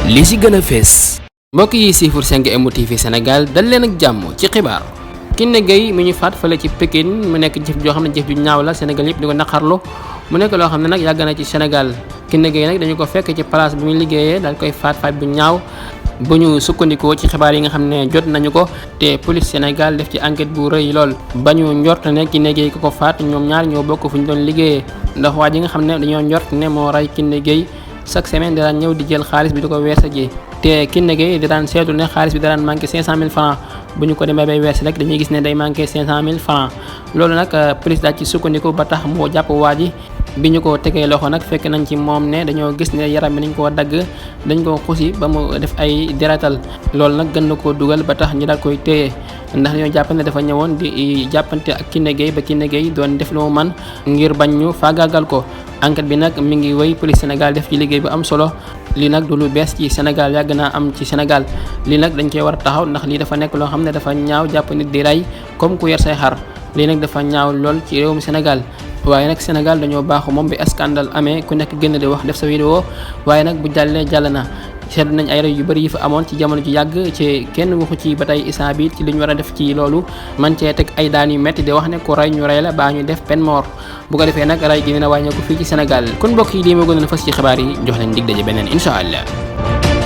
li ci gën a fees. mbokk yi siifur 5M TV Sénégal dal leen ak jàmm ci xibaar. Kiné Gaye mi ñu faat fële ci Pikine mu nekk jëf joo xam ne jëf ju ñaaw la Sénégal yëpp di ko naqarlu mu nekk loo xam ne nag yàgg na ci Sénégal. Kiné Gaye nag dañu ko fekk ci place bi muy liggéeyee daal koy faat bu ñaaw bu ñu sukkandikoo ci xibaar yi nga xam ne jot nañu ko te police Sénégal def ci enquête bu rëy lool ba ñu njort ne Kiné Gaye ko faat ñoom ñaar ñoo bokk fu ñu doon liggéeyee ndax waa ji nga xam ne dañoo njort ne moo rey Kiné Gaye chaque semaine da daan ñëw di jël xaalis bi di ko weesa ji te Kiné Gaye da daan seetu ne xaalis bi da daan manqué 500 000 francs bu ñu ko demee bay wees rek dañuy gis ne day manqué 500 000 francs loolu nag police daal ci sukkandiku ba tax moo jàpp waa ji bi ñu ko tegee loxo nag fekk nañ ci moom ne dañoo gis ne yaram bi nañ koo dagg dañ koo xusi ba mu def ay deretal loolu nag gën na koo dugal ba tax ñu daal koy téye ndax dañoo jàpp ne dafa ñëwoon di jàppante ak Kiné Gaye ba Kiné Gaye doon def lu mu man ngir bañ ñu faagaagal ko enquête bi nag mi ngi wéy police Sénégal def ci liggéey bu am solo lii nag du lu bees ci Sénégal yàgg naa am ci Sénégal lii nag dañ koy war a taxaw ndax lii dafa nekk loo xam ne dafa ñaaw jàpp nit di rey comme ku yer say xar lii nag dafa ñaaw lool ci réewum Sénégal waaye nag Sénégal dañoo baaxu moom bi scandale amee ku nekk gën di wax def sa vidéo waaye nag bu jàllee jàll na seetlu nañ ay rey yu bëri yi fa amoon ci jamono ju yàgg ci kenn waxu ci ba tey instant bi ci li ñu war a def ci loolu man cee teg ay daan yu métti di wax ne ku rey ñu rey la baa ñu def peine mort bu ko defee nag rey gi dina wàññeeku fii ci Sénégal kon mbokk yi lii moo gën a fas ci xibaar yi jox leen dig daje beneen incha allah.